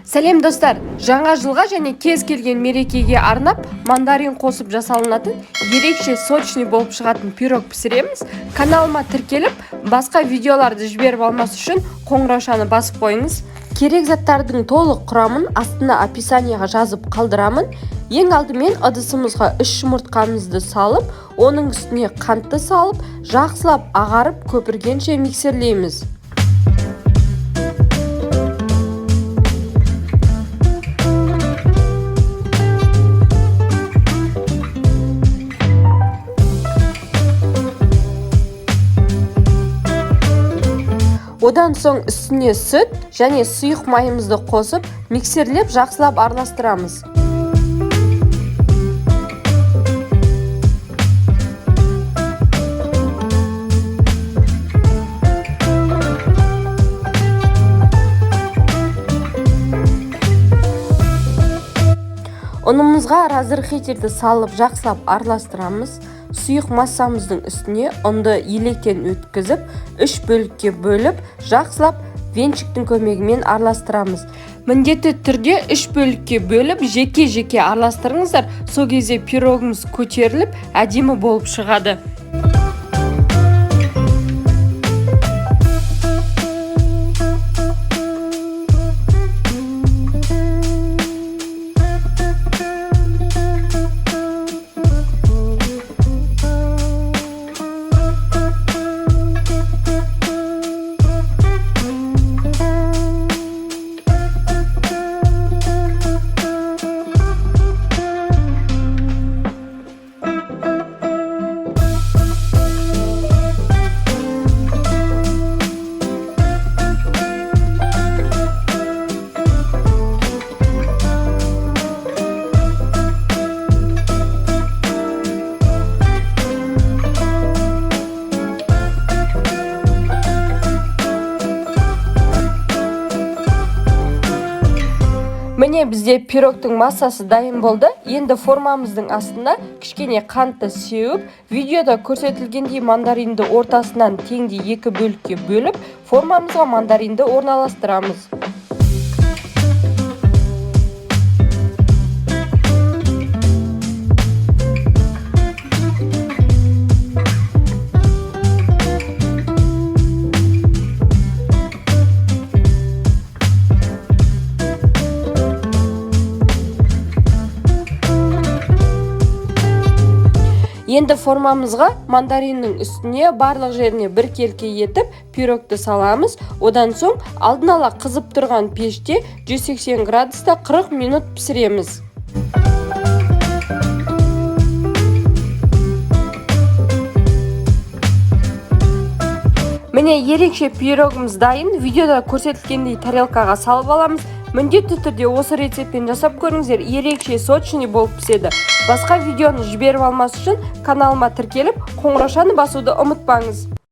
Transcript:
Сәлем, достар! Жаңа жылға және кез келген мерекеге арнап мандарин қосып жасалынатын ерекше сочный болып шығатын пирог пісіреміз. Каналыма тіркеліп, басқа видеоларды жіберіп алмас үшін қоңыраушаны басып қойыңыз. Керек заттардың толық құрамын астына описанияға жазып қалдырамын. Ең алдымен ыдысымызға 3 жұмыртқамызды салып, оның үстіне қантты салып, жақсылап ағарып көпіргенше миксерлейміз. Одан соң үстіне сүт және сұйық майымызды қосып, миксерлеп жақсылап араластырамыз. Ұнымызға разрыхительді салып, жақсылап араластырамыз. Сұйық массамыздың үстіне ұнды електен өткізіп, үш бөлікке бөліп, жақсылап венчиктің көмегімен араластырамыз. Міндетті түрде үш бөлікке бөліп, жеке-жеке араластырыңыздар. Сол кезде пирогымыз көтеріліп, әдемі болып шығады. Міне, бізде пирогтың массасы дайын болды. Енді формамыздың астына кішкене қантты сеуіп, видеода көрсетілгендей мандаринді ортасынан теңдей екі бөлікке бөліп, формамызға мандаринді орналастырамыз. Енді формамызға мандариннің үстіне барлық жеріне біркелкі етіп пирогты саламыз. Одан соң алдын ала қызып тұрған пеште 180 градуста 40 минут пісіреміз. Міне, ерекше пирогымыз дайын. Видеода көрсетілгендей тарелкаға салып аламыз. Міндетті түрде осы рецептпен жасап көріңіздер, ерекше сочный болып піседі. Басқа видеоны жіберіп алмас үшін каналыма тіркеліп, қоңыраушаны басуды ұмытпаңыз.